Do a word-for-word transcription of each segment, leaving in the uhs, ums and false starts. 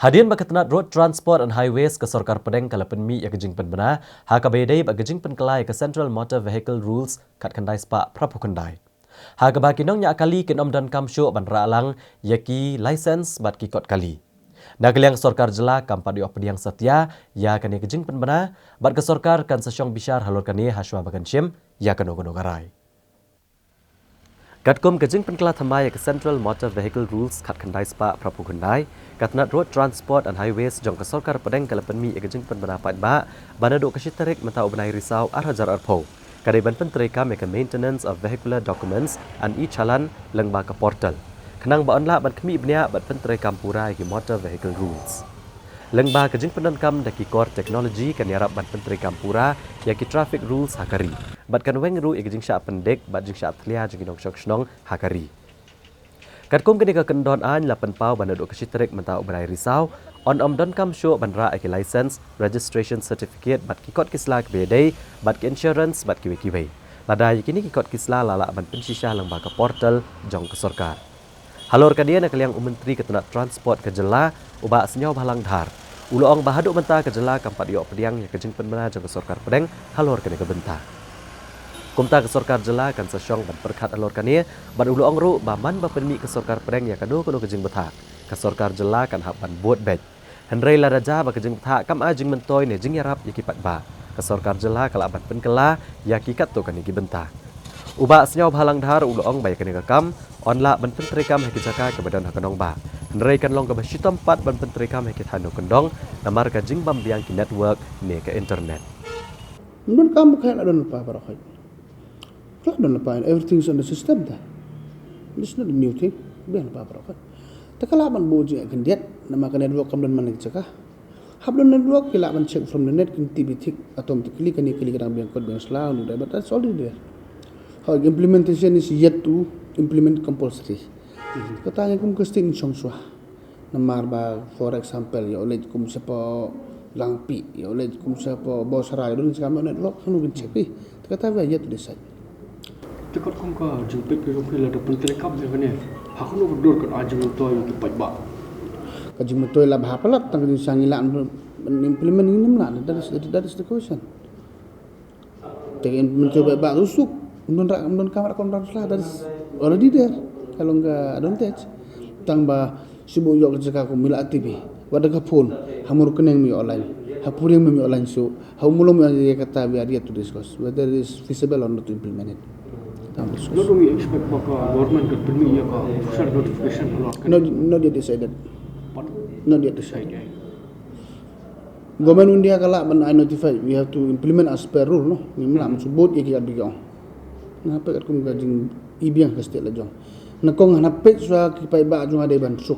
Hadien ba ka tnat Road Transport and Highways ka sorkar pdeng ka la pynmih ïa ka jingpynbna ha kaba ïadei bad ka jingpynkylla ïa ka Central Motor Vehicle Rules khatkhyndai spah phra phew khyndai, ha kaba ki nongñiah kali kin ym donkam shuh ban rah lang ïa ki license bad ki kot kali. Na ka liang sorkar jylla kam pat ïoh pdiang satia ïa kane ka jingpynbna, bad ka sorkar kan sa shong bishar halor kane hashwa ba kan shim ïa kano kano ka rai. Katkum ka jingpynkylla thymmai ïa ka Central Motor Vehicle Rules khatkhyndai spah phra phew khyndai, ka tnat Road Transport and Highways jong ka sorkar pdeng ka la pynmih ïa ka jingpynbna paidbah ba naduh ka shi tarik mynta u bnai Risaw ar hajar arphew, ka dei ban pyntreikam ïa ka Maintenance of Vehicular Documents and e-Challan lyngba ka portal, khnang ba yn lah ban khmih bniah bad pyntreikam pura ïa ki Motor Vehicle Rules. Lyngba ka jingpyndonkam da ki kor technology kan ïarap ban pyntreikam pura ïa ki traffic rules ha ka ri, bad kan weng ruh ïa ka jingshah pyndik bad jingshah thlia jong ki nongshong shnong ha ka ri. Katkum kane ka kyndon aiñ la pynpaw ba naduh ka shi tarik mynta u bnai Risaw, yn ym donkam shuh ban rah ïa ki license, registration certificate bad ki kot ki sla kiba ïadei bad ki insurance bad kiwei kiwei, lada ïa kine ki kot ki sla la lah ban pynshisha lyngba ka portal jong ka sorkar. Halor kane, na ka liang u Myntri ka tnat Transport ka jylla, u Bah Sniawbhalang Dhar, u la ong ba haduh mynta ka jylla kam pat ïoh pdiang ïa ka jingpynbna jong ka sorkar pdeng halor kane ka bynta. Kumta ka sorkar jylla kan sa shong ban pyrkhat halor kane, bad u la ong ruh ba man ba pynmih ka sorkar pdeng ïa kano kano ka jingbthah, ka sorkar jylla kan hap ban bud beit. Hynrei lada jia ba ka jingbthah kam ai jingmyntoi ne jingïarap ïa ki paidbah, ka sorkar jylla ka lah ban pynkylla ïa ki katto katne ki bynta. U Bah Sniawbhalang Dhar u la ong ba ïa kane ka kam yn lah ban pyntreikam ha ki jaka kiba don ha ka nongbah, hynrei kan long kaba shitom pat ban pyntreikam ha ki thaiñ nongkyndong namar ka jingbym biang ki network ne ka internet. Ym don kam, ka la don lypa baroh khoit. Ka la don lypa, everything is on the system ta. It's not a new thing. Biang lypa baroh khoit. Te ka lah ban buh jingeh khyndiat namar ka network kam don man la ki jaka. Hap don network, ki lah ban check from the net, kin tip ïa thik automatically kane ka kali ka dang biang kot biang sla, but that's already there. However, implementation is yet to implement compulsory. Kata ngi kum ka state ngi shong shuwa. Namar ba, for example, ïa u leit kum shapoh Langpih, ïa u leit kum shapoh Bawsara, ïa u don shapoh network, hanu kin check pi. Te kata we are yet to decide. Te katkum ka jingpeit ka jong phi, lada pyntreikam ïa kane, ha kano ka dur kan ai jingmyntoi ïa ki paidbah? Ka jingmyntoi la bha palat, tang ka jingshisha ngi lah ban implement, ngim lah, that is, that is the question. Te ka jingmyntoi paidbah u suk, ym don rah, ym don kam rah kam rah sla, that is already there. Ka long ka advantage. Tang ba shu buh ïoh ka jaka kum ïa la T V, wat da ka phone, ha mur kyneng me ïoh line, ha puriang me ïoh line shuh, ha u mulong me ïoh line, kata we are yet to discuss whether it is feasible or not to implement it. Tang discuss. Not only expect ba ka government ka pynmih ïa ka official notification halor ka. Not, not yet decided. Pardon? Not yet decided. Government of India ka lah ban ai notify, we have to implement as per rule, no? Ngim lah ban shu bud ïa ki kat ba ki ong. Nga peit katkum ka jing-i biang ka state la jong. Nga kong hana peit shuwa ki paidbah jong nga dei ban suk.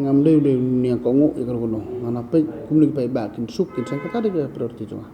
Ngam dei dei nia kohnguh ïa kano kano. Hana peit kumne ki paidbah kin suk kin saiñ, kata dei ka priority jong nga.